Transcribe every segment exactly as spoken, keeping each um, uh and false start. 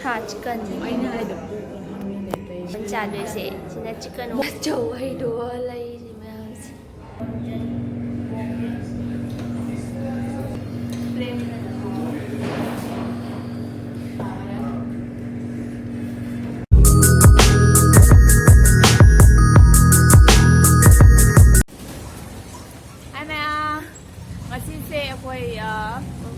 ꯍꯥ, ꯆꯤꯛꯀꯟ꯫ ꯑꯩꯅ ꯍꯥꯏꯗꯣ꯫ ꯆꯥꯗꯣꯏꯁꯦ ꯁꯤꯅ ꯆꯤꯛꯀꯟ꯫ ꯑꯆꯧ ꯍꯩꯗꯣꯛꯑ ꯂꯩꯔꯤ ꯃꯌꯥꯝꯁꯦ꯫ Hi ꯃꯌꯥꯝ, ꯉꯁꯤꯁꯦ ꯑꯩꯈꯣꯏ, ꯑ,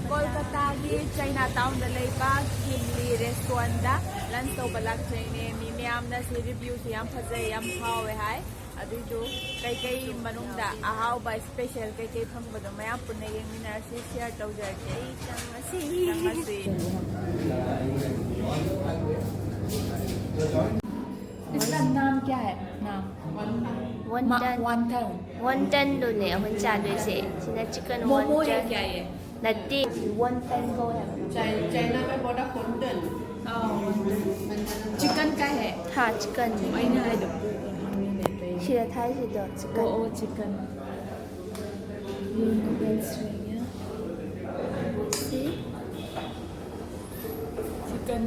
ꯀꯣꯜꯀꯇꯥꯒꯤ ꯆꯥꯏꯅꯥ ꯇꯥꯎꯟꯗ ꯂꯩꯕ ꯀꯤꯝꯂꯤ ꯔꯦꯁꯇꯨꯔꯦꯟꯗ ꯂꯟꯁ ꯇꯧꯕ ꯂꯥꯛꯆꯩꯅꯦ꯫ ꯃꯤ ꯃꯌꯥꯝꯅ ꯁꯤ ꯔꯤꯚ꯭ꯌꯨꯁꯦ ꯌꯥꯝ ꯐꯖꯩ, ꯌꯥꯝ ꯍꯥꯎꯋꯦ ꯍꯥꯏ꯫ ꯑꯗꯨꯏꯗꯨ ꯀꯩꯀꯩ ꯃꯅꯨꯡꯗ ꯑꯍꯥꯎꯕ ꯏꯁꯄꯦꯁꯦꯜ ꯀꯩꯀꯩ ꯐꯪꯕꯗꯣ ꯃꯌꯥꯝ ꯄꯨꯟꯅ ꯌꯦꯡꯃꯤꯟꯅꯔꯁꯤ, ꯁꯤꯌꯔ ꯇꯧꯖꯔꯛꯀꯦ꯫ ꯑꯩ ꯆꯪꯉꯁꯤ꯫ ꯆꯪꯉꯁꯤ꯫ इसका नाम क्या है? नाम? ꯋꯣꯟꯇꯟ꯫ ꯋꯣꯟꯇꯟ꯫ ꯋꯣꯟꯇꯟꯗꯨꯅꯦ ꯑꯩꯈꯣꯏ ꯆꯥꯗꯣꯏꯁꯦ꯫ ꯁꯤꯅ ꯆꯤꯛꯀꯟ ꯃꯣꯃꯣ ꯍꯦ ꯋꯣꯟꯇꯟ꯫ ꯀꯌꯥ ꯍꯦ? ꯅꯠꯇꯦ, ꯋꯣꯟꯇꯟ ꯀꯧꯋꯦ ꯍꯥꯏꯕ꯫ चाइ-, चाइना में बोला वोंटन। चिकन का है? हाँ, चिकन। ꯑꯩꯅ ꯍꯥꯏꯗꯣ꯫ ꯁꯤꯗ ꯊꯥꯏꯁꯤꯗꯣ ꯆꯤꯛꯀꯟ꯫ ꯑꯣ, ꯑꯣ, ꯆꯤꯛꯀꯟ꯫ ꯌꯦꯟ ꯅꯨꯗꯜꯁ ꯂꯩꯌꯦ꯫ ꯁꯤ ꯆꯤꯛꯀꯟ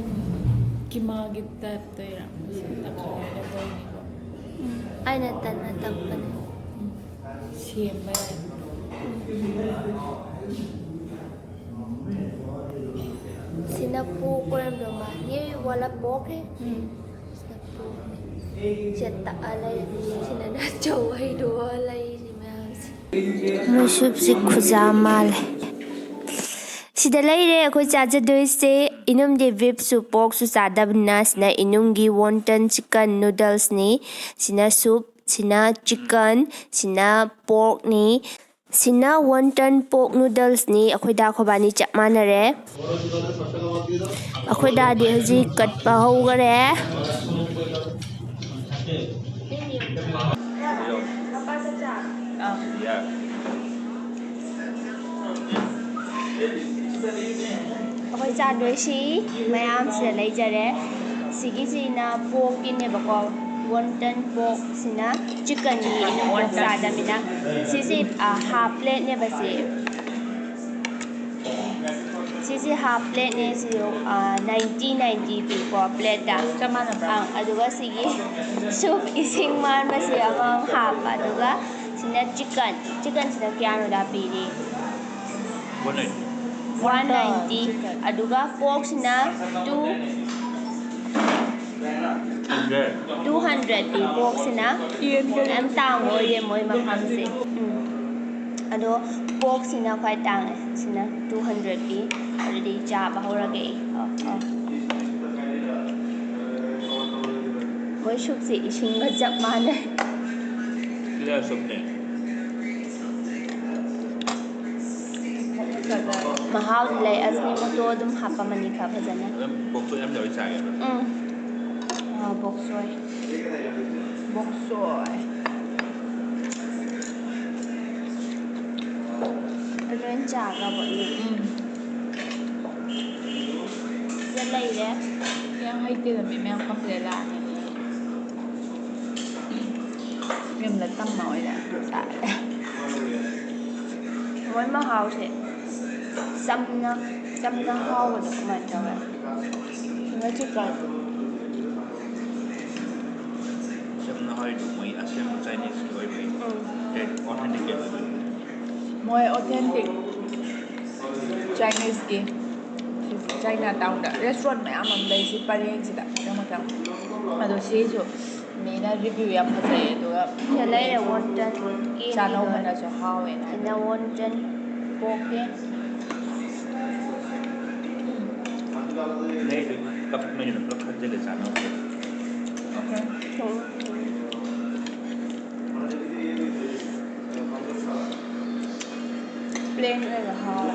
ꯀꯤꯃꯥꯒꯤ ꯇꯥꯏꯞ ꯇꯧꯔꯤꯔꯥ? ꯃꯁꯤ ꯇꯛꯈꯥꯏꯔꯒ ꯇꯧꯔꯤꯅꯤꯀꯣ꯫ ꯎꯝ, ꯑꯩꯅ ꯇꯟꯅ ꯇꯛꯄꯅꯦ꯫ ꯎꯝ, ꯁꯦꯝꯕ ꯌꯥꯏ꯫ ꯁꯤꯅ ꯄꯣꯛ ꯑꯣꯏꯔꯝꯗꯧ ꯃꯥꯜꯂꯤ꯫ ये वाला पोर्क है। ꯎꯝ꯫ ꯁꯤꯅ ꯄꯣꯛꯅꯤ꯫ ꯁꯤꯗ ꯇꯛꯑ ꯂꯩꯔꯦ꯫ ꯁꯤꯅ ꯅꯥꯆꯧ ꯍꯩꯗꯣꯛꯑ ꯂꯩꯔꯤ ꯃꯌꯥꯝꯁꯦ꯫ ꯃꯣꯏ ꯁꯨꯞꯁꯤ ꯈꯨꯖꯥ ꯃꯥꯜꯂꯦ꯫ ꯁꯤꯗ ꯂꯩꯔꯦ ꯑꯩꯈꯣꯏ ꯆꯥꯖꯗꯣꯏꯁꯦ꯫ ꯏꯅꯝꯗꯤ ꯕꯤꯐꯁꯨ ꯄꯣꯔꯛꯁꯨ ꯆꯥꯗꯕꯅꯤꯅ ꯁꯤꯅ ꯏꯅꯨꯡꯒꯤ ꯋꯣꯟꯇꯟ ꯆꯤꯛꯀꯟ ꯅꯨꯗꯜꯁꯅꯤ꯫ ꯁꯤꯅ ꯁꯨꯞ, ꯁꯤꯅ ꯆꯤꯛꯀꯟ, ꯁꯤꯅ ꯄꯣꯔꯛꯅꯤ꯫ ꯁꯤꯅ ꯋꯣꯟꯇꯟ ꯄꯣꯔꯛ ꯅꯨꯗꯜꯁꯅꯤ꯫ ꯑꯩꯈꯣꯏꯗ ꯑꯩꯈꯣꯏꯕꯥꯅꯤ ꯆꯞ ꯃꯥꯟꯅꯔꯦ꯫ ꯑꯩꯈꯣꯏꯗꯥꯗꯤ ꯍꯧꯖꯤꯛ ꯀꯠꯄ ꯍꯧꯈꯔꯦ꯫ ꯑꯩꯈꯣꯏ ꯆꯥꯗꯣꯏꯁꯤ ꯃꯌꯥꯝꯁꯤꯗ ꯂꯩꯖꯔꯦ꯫ ꯁꯤꯒꯤꯁꯤꯅ ꯄꯣꯔꯛꯀꯤꯅꯦꯕꯀꯣ, ꯋꯣꯟꯇꯟ ꯄꯣꯔꯛꯁꯤꯅ ꯆꯤꯛꯀꯟꯒꯤ ꯄꯣꯔꯛ ꯆꯥꯗꯃꯤꯅ꯫ ꯁꯤꯁꯤ, ꯑ, ꯍꯥꯐ ꯄ꯭ꯂꯦꯠꯅꯦꯕ ꯁꯤ꯫ ꯁꯤ ꯁꯤ ꯍꯥꯐ ꯄ꯭ꯂꯦꯠꯅꯦ꯫ ꯁꯤ ꯅꯥꯏꯟꯇꯤ ꯅꯥꯏꯟꯇꯤ ꯄꯤꯀꯣ ꯄ꯭ꯂꯦꯠꯇ꯫ ꯆꯞ ꯃꯥꯟꯅꯕ꯭ꯔꯥ? ꯑꯪ, ꯑꯗꯨꯒ ꯁꯤꯒꯤ ꯁꯨꯞ ꯏꯁꯤꯡ ꯃꯥꯟꯕꯁꯤ ꯑꯃꯃꯝ ꯍꯥꯞꯄ꯫ ꯑꯗꯨꯒ ꯁꯤꯅ ꯆꯤꯛꯀꯟ꯫ ꯆꯤꯛꯀꯟꯁꯤꯅ ꯀꯌꯥꯅꯣꯗ ꯄꯤꯔꯤ? One ninety. One ninety. ꯑꯗꯨꯒ ꯄꯣꯔꯛꯁꯤꯅ ꯇꯨ Hundred. ꯇꯨ ꯍꯟꯗ꯭ꯔꯦꯠ ꯄꯤ꯫ ꯄꯣꯔꯛꯁꯤꯅ ꯌꯥꯝ ꯇꯥꯡꯕ ꯑꯣꯏꯌꯦ ꯃꯣꯏ ꯃꯐꯝꯁꯦ꯫ ꯎꯝ꯫ ꯑꯗꯣ ꯄꯣꯔꯛꯁꯤꯅ ꯈ꯭ꯋꯥꯏ ꯇꯥꯡꯉꯦ꯫ ꯁꯤꯅ ꯇꯨ ꯍꯟꯗ꯭ꯔꯦꯠ ꯄꯤ꯫ ꯑꯗꯨꯗꯤ ꯆꯥꯕ ꯍꯧꯔꯒꯦ ꯑꯩ꯫ ꯑꯣ, ꯑꯣ꯫ ꯃꯣꯏ ꯁꯨꯞꯁꯦ ꯏꯁꯤꯡꯒ ꯆꯞ ꯃꯥꯟꯅꯩ꯫ Clear soupꯅꯦ꯫ ꯃꯍꯥꯎꯗꯤ ꯂꯩ꯫ ꯑꯖꯤꯅꯣꯃꯣꯇꯣ ꯑꯗꯨꯝ ꯍꯥꯞꯄꯝꯃꯅꯤ ꯈꯔ ꯐꯖꯅ꯫ ꯑꯗꯨꯝ ꯕꯣꯛꯁꯨ ꯌꯥꯝ ꯌꯥꯎꯋꯤ ꯆꯥꯒꯦ꯫ ꯎꯝ꯫ ꯑꯥ, ꯕꯣꯛꯁꯣꯏ꯫ ꯕꯣꯛꯁꯣꯏ꯫ ꯂꯣꯏ ꯆꯥꯈ꯭ꯔꯕꯣ? ꯎꯝ꯫ ꯁꯤꯗ ꯂꯩꯔꯦ꯫ ꯌꯥꯝ ꯍꯩꯇꯦꯗ ꯃꯤ ꯃꯌꯥꯝ ꯀꯝꯄ꯭ꯂꯦꯟ ꯂꯥꯛꯑꯅꯤ꯫ ꯌꯨꯝꯗ ꯇꯝꯃ ꯑꯣꯏꯅ ꯆꯥꯔꯦ꯫ ꯃꯣꯏ ꯃꯍꯥꯎꯁꯦ ꯆꯝꯅ ꯆꯝꯅ ꯍꯥꯎꯕꯗꯣ ꯀꯃꯥꯏꯅ ꯇꯧꯋꯦ? ꯉꯁꯤ ꯀꯥꯏ? ꯆꯝꯅ ꯍꯥꯎꯔꯤꯗꯣ ꯃꯣꯏ ꯑꯁꯦꯡꯕ Chineseꯀꯤ ꯑꯣꯏꯕꯒꯤ꯫ ꯎꯝ꯫ Authenticate ꯑꯣꯏꯕꯒꯤ꯫ ꯃꯣꯏ authentic Chineseꯀꯤ ꯁꯤ Chinatownꯗ restaurant ꯃꯌꯥꯝ ꯑꯃ ꯂꯩ ꯁꯤ ꯄꯔꯦꯡꯁꯤꯗ ꯃꯊꯪ ꯃꯊꯪ꯫ ꯑꯗꯣ ꯁꯤꯁꯨ ꯃꯤꯅ review ꯌꯥꯝ ꯐꯖꯩ꯫ ꯑꯗꯨꯒ ꯁꯤꯗ ꯂꯩꯔꯦ ꯋꯣꯟꯇꯟ꯫ ꯆꯥꯅꯧꯕꯅꯁꯨ ꯍꯥꯎꯋꯦꯅ ꯍꯥꯏ꯫ ꯁꯤꯅ ꯋꯣꯟꯇꯟ ꯄꯣꯛꯀꯦ꯫ ꯂꯩꯗꯨ ꯀꯞ ꯃꯩꯗꯨꯅ ꯄꯨꯂꯞ ꯈꯟꯖꯤꯜꯂ ꯆꯥꯅꯕ꯫ ꯊꯨꯝ꯫ Plain ꯑꯣꯏꯕ ꯍꯥꯎꯋꯦ꯫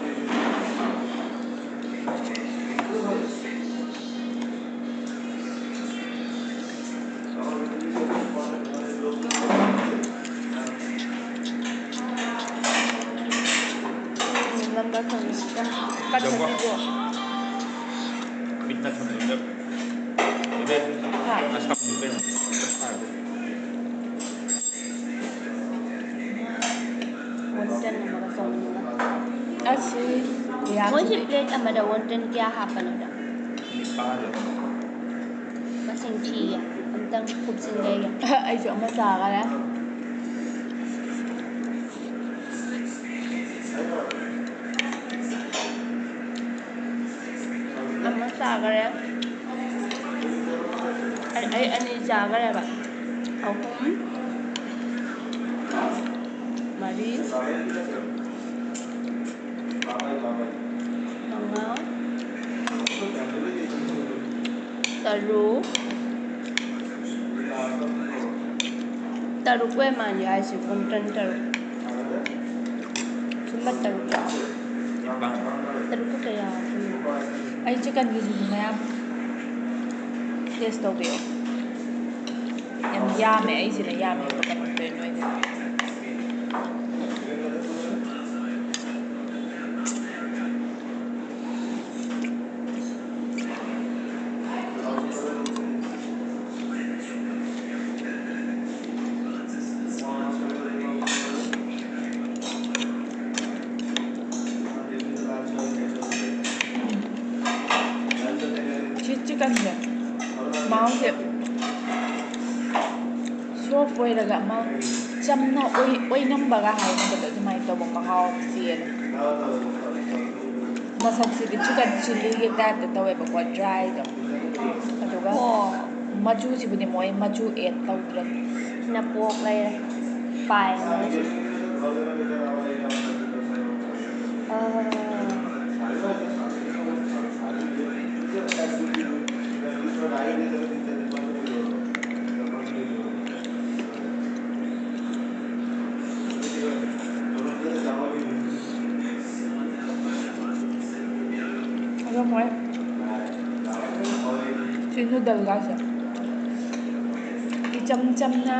ꯅꯝꯕꯔ ꯈꯪꯉꯦ꯫ ꯀꯠ ꯊꯥꯔꯇꯤ ꯇꯨ꯫ ꯃꯤꯠꯅ ꯊꯝꯕꯗ ꯍꯥ꯫ ꯋꯣꯟꯇꯟ ꯑꯃꯒ ꯆꯧꯃꯤꯟꯒ꯫ ꯑꯁꯤ ꯃꯣꯏꯁꯤ ꯄ꯭ꯂꯦꯠ ꯑꯃꯗ ꯋꯟꯇꯟ ꯀꯌꯥ ꯍꯥꯞꯄꯅꯣꯗ? ꯅꯤꯄꯥꯟ꯫ ꯃꯁꯤꯡ ꯊꯤꯒꯦ꯫ ꯑꯝꯇꯪ ꯀꯨꯞꯁꯤꯟꯒꯦ꯫ ꯑꯩꯁꯨ ꯑꯃ ꯆꯥꯈꯔꯦ꯫ ꯑꯃ ꯆꯥꯈꯔꯦ꯫ ꯑꯩ, ꯑꯩ ꯑꯅꯤ ꯆꯥꯈꯔꯦꯕ꯫ ꯑꯍꯨꯝ, ꯃꯔꯤ, ꯃꯉꯥ, ꯇꯔꯨꯛ, ꯇꯔꯨꯛ ꯑꯣꯏ ꯃꯥꯜꯂꯦ ꯍꯥꯏꯁꯦ, ꯄꯨꯡ ꯇꯔꯨꯛ, ꯇꯔꯨꯛ꯫ ꯁꯨꯝꯕ ꯇꯔꯨꯛ ꯌꯥꯎ-, ꯇꯔꯨꯛ ꯈꯛꯇ ꯌꯥꯎꯔꯦ꯫ ꯑꯩ ꯆꯤꯛꯀꯟꯒꯤꯁꯤꯁꯨ ꯃꯌꯥꯝ ꯇꯦꯁ ꯇꯧꯕꯤꯌꯨ꯫ ꯌꯥꯝ ꯌꯥꯝꯃꯦ, ꯑꯩꯁꯤꯅ ꯌꯥꯝꯃꯦ, ꯀꯩꯅꯣ ꯇꯧꯔꯤ ꯅꯣꯏꯗꯤ꯫ ꯁꯤ ꯆꯤꯛꯀꯟꯁꯦ ꯃꯍꯥꯎꯁꯦ ꯁꯣꯐ ꯑꯣꯏꯔꯒ ꯑꯃ ꯆꯝꯅ ꯑꯣꯏ-, ꯑꯣꯏꯅꯝꯕꯒ ꯍꯥꯏꯅꯕꯗꯣ ꯑꯗꯨꯃꯥꯏꯅ ꯇꯧꯕ ꯃꯍꯥꯎ ꯑꯃ ꯆꯦꯜꯂꯦ꯫ ꯃꯁꯛꯁꯤꯗꯤ ꯆꯤꯛꯀꯟ ꯆꯤꯜꯂꯤꯒꯤ ꯇꯥꯏꯞꯇ ꯇꯧꯋꯦꯕꯀꯣ, ꯗ꯭ꯔꯥꯏꯗꯣ꯫ ꯑꯗꯨꯒ ꯑꯣ꯫ ꯃꯆꯨꯁꯤꯕꯨꯗꯤ ꯃꯣꯏ ꯃꯆꯨ ꯑꯦꯗ ꯇꯧꯗ꯭ꯔꯦ꯫ ꯅꯄꯣꯛ ꯂꯩꯔꯦ꯫ ꯄꯥꯏ ꯃꯣꯏꯁꯤ꯫ ꯑꯥ꯫ ꯑꯗꯣ ꯃꯣꯏ ꯁꯤ ꯅꯨꯗꯜꯒꯁꯦ ꯏꯆꯝ ꯆꯝꯅ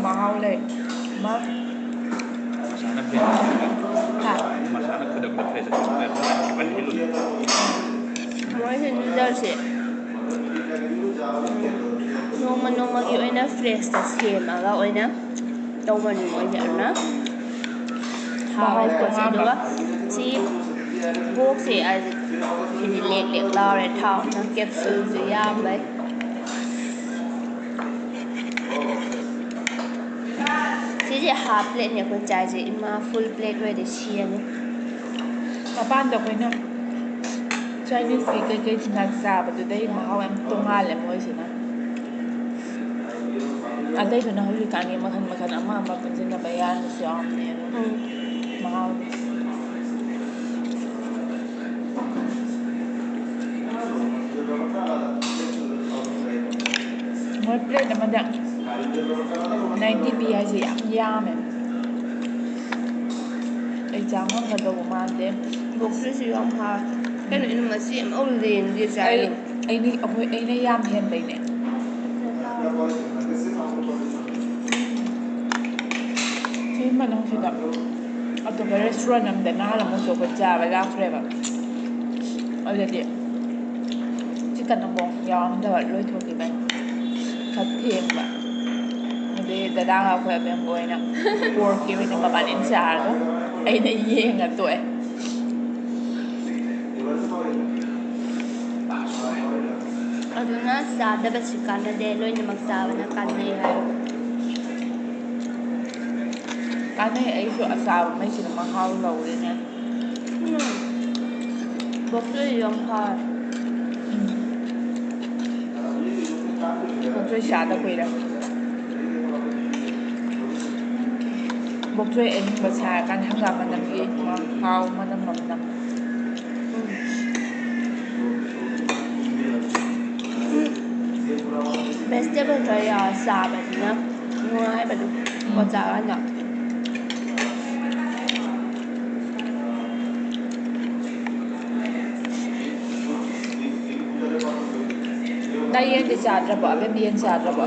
ꯃꯍꯥꯎ ꯂꯩ꯫ ꯃꯥ ꯃꯁꯥꯅ ꯐ꯭ꯔꯦꯁ ꯑꯣꯏꯕ꯫ ꯍꯥ? ꯃꯁꯥꯅ ꯈꯨꯗꯛꯇ ꯐ꯭ꯔꯦꯁ ꯑꯣꯏꯕ꯫ ꯃꯣꯏꯁꯦ ꯅꯨꯗꯜꯁꯦ ꯅꯣꯡꯃ ꯅꯣꯡꯃꯒꯤ ꯑꯣꯏꯅ ꯐ꯭ꯔꯦꯁꯇ ꯁꯦꯝꯃꯒ ꯑꯣꯏꯅ ꯇꯧꯕꯅꯤ ꯃꯣꯏꯁꯦ꯫ ꯑꯗꯨꯅ ꯍꯥꯎꯋꯦ ꯄꯣꯠꯁꯦ꯫ ꯑꯗꯨꯒ ꯁꯤ ꯄꯣꯛꯁꯦ ꯍꯥꯏꯗꯤ ꯂꯦꯛ ꯂꯦꯛ ꯂꯥꯎꯔꯦ, ꯊꯥꯎꯅ ꯀꯦꯞꯁꯨꯜꯁꯨ ꯌꯥꯝꯕꯩ꯫ ꯁꯤꯁꯦ ꯍꯥꯐ ꯄ꯭ꯂꯦꯠꯅꯦ ꯑꯩꯈꯣꯏ ꯆꯥꯏꯁꯦ꯫ ꯏꯃꯥ, ꯐꯨꯜ ꯄ꯭ꯂꯦꯠ ꯑꯣꯏꯔꯗꯤ ꯁꯤꯔꯅꯤ꯫ ꯃꯄꯥꯟꯗ ꯑꯩꯈꯣꯏꯅ ꯆꯥꯏꯅꯤꯁꯀꯤ ꯀꯩꯀꯩ ꯁ꯭ꯅꯦꯛꯁ ꯆꯥꯕꯗꯨꯗꯩ ꯃꯍꯥꯎ ꯌꯥꯝ ꯇꯣꯡꯉꯥꯜꯂꯦ ꯃꯣꯏꯁꯤꯅ꯫ ꯑꯇꯩꯗꯨꯅ ꯍꯧꯖꯤꯛꯀꯥꯟꯒꯤ ꯃꯈꯜ ꯃꯈꯜ ꯑꯃ ꯑꯃ ꯄꯨꯟꯁꯤꯟꯅꯕ ꯌꯥꯔꯝꯕꯁꯨ ꯌꯥꯎꯔꯝꯅꯦ꯫ ꯎꯝ꯫ ꯃꯍꯥꯎꯗꯤ꯫ ꯃꯣꯏ ꯄ꯭ꯂꯦꯠ ꯑꯃꯗ ꯅꯥꯏꯟꯇꯤ ꯄꯤ ꯍꯥꯏꯁꯦ ꯌꯥꯝ ꯌꯥꯝꯃꯦ꯫ ꯑꯩ ꯆꯥ ꯉꯝꯒꯗꯧꯕ ꯃꯥꯟꯗꯦ꯫ ꯕꯣꯛꯁꯇꯨꯁꯨ ꯌꯥꯝ ꯍꯥꯎꯋꯦ꯫ ꯀꯩꯅꯣ, ꯏꯅꯝꯃ ꯃꯆꯦ ꯑꯃꯐꯥꯎ ꯂꯦꯡꯗꯦ ꯑꯩ ꯆꯥꯏꯗꯣ꯫ ꯑꯩꯅ ꯑꯩꯈꯣꯏ ꯑꯩꯅ ꯌꯥꯝ ꯍꯦꯟꯕꯩꯅꯦ꯫ ꯁꯤ ꯃꯅꯨꯡꯁꯤꯗ ꯑꯇꯣꯞꯄ ꯔꯦꯁꯇꯨꯔꯦꯟ ꯑꯃꯗ ꯅꯍꯥꯟ ꯑꯃꯨꯛꯁꯨ ꯑꯩꯈꯣꯏ ꯆꯥꯕ ꯂꯥꯛꯈ꯭ꯔꯦꯕ꯫ ꯑꯗꯨꯗꯤ ꯆꯤꯛꯀꯟ ꯑꯃꯐꯥꯎ ꯌꯥꯎꯔꯝꯗꯕ ꯂꯣꯏꯊꯣꯛꯈꯤꯕꯩ꯫ ꯈꯔ ꯊꯦꯡꯕ꯫ ꯑꯗꯨꯗꯤ ꯗꯗꯥꯒ ꯑꯩꯈꯣꯏ ꯑꯕꯦꯝꯒ ꯑꯣꯏꯅ ꯄꯣꯔꯛꯀꯤ ꯑꯣꯏꯅ ꯃꯕꯥꯅꯤꯅ ꯆꯥꯔꯒ ꯑꯩꯅ ꯌꯦꯡꯉ ꯇꯣꯛꯑꯦ꯫ ꯑꯗꯨꯅ ꯆꯥꯗꯕꯁꯤ ꯀꯥꯟꯅꯗꯦ, ꯂꯣꯏꯅꯃꯛ ꯆꯥꯕꯅ ꯀꯥꯟꯅꯩ ꯍꯥꯏ꯫ ꯀꯥꯟꯅꯩ, ꯑꯩꯁꯨ ꯑꯆꯥꯕꯉꯩꯁꯤꯅ ꯃꯍꯥꯎ ꯂꯧꯔꯤꯅꯦ꯫ ꯎꯝ꯫ ꯕꯣꯛꯁꯇꯨꯗꯤ ꯌꯥꯝ ꯍꯥꯎꯋꯦ꯫ ꯎꯝ꯫ ꯕꯣꯛꯁꯇꯨꯗꯤ ꯆꯥꯗ ꯀꯨꯏꯔꯦ꯫ ꯕꯣꯛꯁꯇꯨꯗꯤ ꯑꯍꯤꯡꯕ ꯁꯥꯔꯀꯥꯟꯗ ꯍꯪꯒꯥꯝ ꯃꯅꯝꯒꯤ ꯃꯍꯥꯎ ꯃꯅꯝ ꯑꯃ ꯅꯝ꯫ ꯎꯝ꯫ ꯎꯝ꯫ ꯚꯦꯖꯤꯇꯦꯕꯜ ꯈꯔ ꯌꯥꯎꯔ ꯆꯥꯕꯁꯤꯅ ꯅꯨꯡꯉꯥꯏꯕꯗꯣ꯫ ꯄꯣꯠ ꯆꯥꯀꯥꯟꯗ꯫ ꯅꯪ ꯌꯦꯟꯗꯤ ꯆꯥꯗ꯭ꯔꯕꯣ? ꯑꯕꯦꯝ ꯌꯦꯟ ꯆꯥꯗ꯭ꯔꯕꯣ?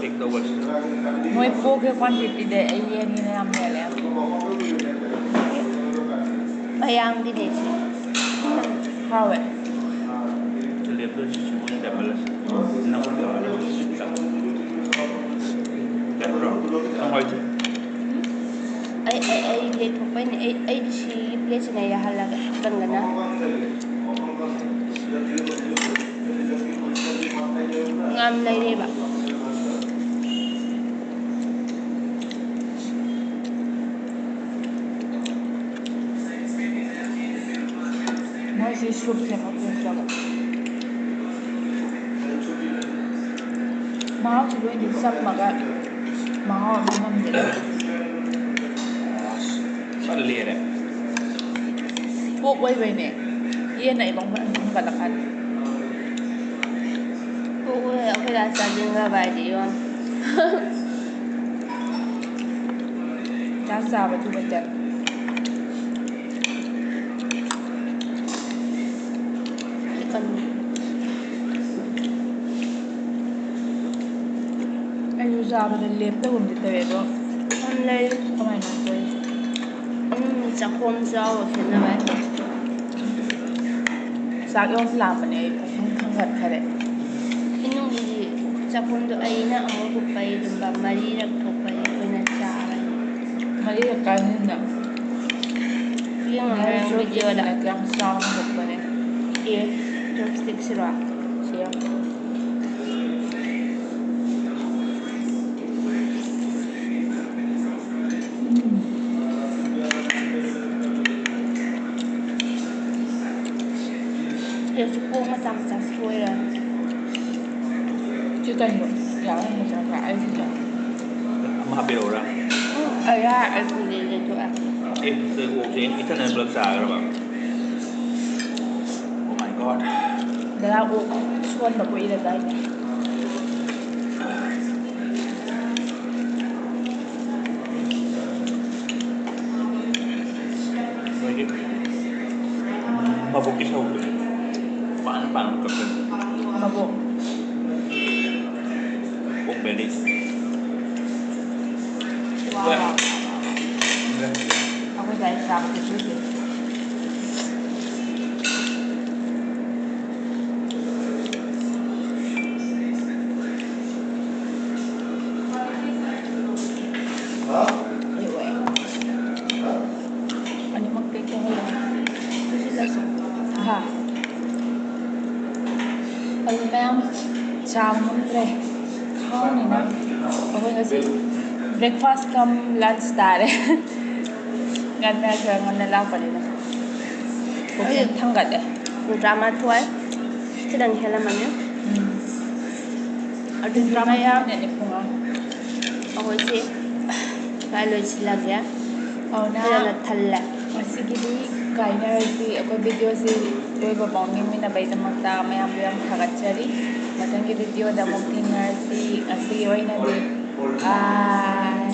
ꯆꯦꯛ ꯇꯧꯒꯅꯤ꯫ ꯃꯣꯏ ꯄꯣꯛꯀꯦ ꯀ꯭ꯋꯥꯟꯇꯤꯇꯤꯗ ꯑꯩ ꯌꯦꯟꯒꯤꯅ ꯌꯥꯝ ꯍꯦꯜꯂꯦ꯫ ꯃꯌꯥꯝꯒꯤꯅꯦ ꯁꯤ꯫ ꯍꯥꯎꯋꯦ꯫ ꯂꯦꯞꯇꯣꯏꯁꯤꯁꯨ ꯃꯣꯏ ꯇꯦꯕꯜ ꯑꯁꯤ ꯅꯪ ꯇꯧꯔꯒ ꯁꯤ ꯇꯧ꯫ ꯅꯠꯇ꯭ꯔꯣ? ꯅꯪ ꯍꯥꯏꯁꯦ? ꯑꯩ ꯑꯩ ꯑꯩ ꯄ꯭ꯂꯦꯠ ꯊꯣꯛꯄꯩꯅꯦ꯫ ꯑꯩ ꯑꯩꯗꯤ ꯁꯤꯒꯤ ꯄ꯭ꯂꯦꯠꯁꯤꯅ ꯌꯥꯍꯜꯂꯒꯦ ꯀꯟꯒꯅ꯫ ꯉꯥꯝ ꯂꯩꯔꯦꯕ꯫ ꯃꯣꯏꯁꯤ ꯁꯨꯞꯁꯦ ꯃꯄꯨꯝ ꯆꯥꯕ꯫ ꯃꯍꯥꯎꯁꯨ ꯂꯣꯏꯅ ꯆꯝꯃꯒ ꯃꯍꯥꯎ ꯑꯃ ꯉꯝꯗꯦ꯫ ꯐꯖꯅ ꯂꯦꯔꯦ꯫ ꯄꯣꯛ ꯑꯣꯏꯕꯩꯅꯦ꯫ ꯌꯦꯟꯅ ꯑꯩꯕꯨ ꯍꯦꯟꯒꯠꯂꯛꯀꯅꯤ꯫ ꯄꯣꯛ ꯑꯣꯏ ꯑꯩꯈꯣꯏ ꯗꯥ ꯆꯥꯁꯤꯟꯈ꯭ꯔꯕ ꯍꯥꯏꯗꯤ ꯌꯣꯟ꯫ ꯆꯥꯛ ꯆꯥꯕ ꯊꯨꯕ ꯆꯠ꯫ ꯑꯩꯁꯨ ꯆꯥꯕꯗ ꯂꯦꯞꯇꯒꯨꯝꯗꯤ ꯇꯧꯋꯦ ꯑꯗꯣ꯫ ꯌꯥꯝ ꯂꯩ꯫ ꯀꯃꯥꯏꯅ ꯇꯧꯔꯤ? ꯎꯝ, ꯆꯥꯛꯈꯣꯝ ꯆꯥꯎꯕ ꯈꯦꯠꯅꯕ ꯍꯥꯏ꯫ ꯆꯥꯛ ꯌꯥꯝ ꯂꯥꯝꯕꯅꯦ ꯑꯩ ꯄꯨꯛ ꯌꯥꯝ ꯊꯟꯒꯠꯈꯔꯦ꯫ ꯏꯅꯨꯡꯒꯤꯗꯤ ꯆꯥꯛꯈꯣꯝꯗꯣ ꯑꯩꯅ ꯑꯃꯨꯛ ꯍꯨꯞꯄꯩ ꯑꯗꯨꯝꯕ ꯃꯔꯤꯔꯛ ꯊꯣꯛꯄꯩ ꯑꯣꯏꯅ ꯆꯥꯕꯅꯤ꯫ ꯃꯔꯤꯔꯛ ꯀꯥꯏꯅ ꯌꯦꯡꯉꯣ ꯍꯣꯔꯦꯟ ꯚꯤꯗꯤꯑꯣꯗ꯫ ꯌꯥꯝ ꯆꯥꯎꯅ ꯍꯨꯞꯄꯅꯦ꯫ ꯑꯦ, ꯆꯣꯞꯁ꯭ꯇꯤꯛꯁꯤꯔꯣ? ꯁꯤ ꯌꯥꯝ ꯁꯤꯗꯁꯨ ꯄꯣꯛ ꯃꯆꯥ ꯃꯆꯥ ꯁꯣꯏꯔ꯫ ꯆꯤꯛꯀꯟꯗꯣ ꯌꯥꯎꯔꯝꯒꯗ꯭ꯔꯥ? ꯑꯩꯒꯤꯗꯣ꯫ ꯑꯃ ꯍꯥꯞꯄꯤꯔꯛꯎꯔꯥ? ꯎꯝ, ꯑꯩ ꯌꯥꯔꯦ, ꯑꯩ ꯄꯨꯡ ꯂꯦꯟ ꯂꯦꯟꯊꯣꯛꯑꯦ꯫ ꯑꯦ, ꯑꯗꯨ ꯑꯣꯛꯁꯦ ꯏꯊꯟꯗꯅ ꯄꯨꯂꯞ ꯆꯥꯈ꯭ꯔꯕ? Oh my God. ꯗꯗꯥ ꯑꯣꯛ ꯁꯣꯟꯕ ꯀꯨꯏꯔꯗꯥꯏꯅꯦ? ꯃꯣꯏꯒꯤ ꯃꯕꯨꯛꯀꯤ ꯁꯔꯨꯛꯇꯨꯅꯦ ꯄꯥꯅ ꯄꯥꯅ ꯀꯛꯆꯅꯤ꯫ ꯃꯕꯨꯛ꯫ Pork belly. ꯋꯥꯎ, ꯋꯥꯎ, ꯋꯥꯎ, ꯋꯥꯎ꯫ ꯑꯩꯈꯣꯏ ꯁ꯭ꯋꯥꯏ ꯆꯥꯕ ꯀꯩꯁꯨ ꯂꯩꯇꯦ꯫ ꯑꯗꯨ ꯃꯌꯥꯝ ꯆꯥ ꯉꯝꯗ꯭ꯔꯦ, ꯈꯥꯎꯅꯤꯅ꯫ ꯑꯩꯈꯣꯏ ꯉꯁꯤ breakfast cum lunch ꯇꯥꯔꯦ꯫ ꯉꯟꯅ, ꯈꯔ ꯉꯟꯅ ꯂꯥꯛꯄꯅꯤꯅ꯫ ꯄꯨꯛꯁꯦ ꯊꯟꯒꯠꯂꯦ꯫ ꯄꯨꯡ ꯇꯔꯥꯃꯥꯊꯣꯏ ꯈꯤꯇꯪ ꯍꯦꯜꯂꯝꯃꯅꯤ꯫ ꯎꯝ꯫ ꯑꯗꯨꯗꯤ ꯃꯌꯥꯝ ꯇꯔꯥꯃꯥꯊꯣꯏꯅꯦ ꯄꯨꯡ ꯑꯃ꯫ ꯑꯩꯈꯣꯏꯁꯤ ꯁ꯭ꯋꯥꯏ ꯂꯣꯏꯁꯤꯜꯂꯒꯦ꯫ ꯑꯗꯨꯅ ꯐꯖꯅ ꯊꯜꯂꯦ꯫ ꯉꯁꯤꯒꯤꯗꯤ ꯀꯥꯏꯅꯔꯁꯤ꯫ ꯑꯩꯈꯣꯏ videoꯁꯤ ꯂꯣꯏꯕꯐꯥꯎ ꯌꯦꯡꯃꯤꯟꯅꯕꯒꯤꯗꯃꯛꯇ ꯃꯌꯥꯝꯕꯨ ꯌꯥꯝ ꯊꯥꯒꯠꯆꯔꯤ꯫ ꯃꯊꯪꯒꯤ videoꯗ ꯑꯃꯨꯛ ꯊꯦꯡꯅꯔꯁꯤ꯫ ꯉꯁꯤꯒꯤ ꯑꯣꯏꯅꯗꯤ bye꯫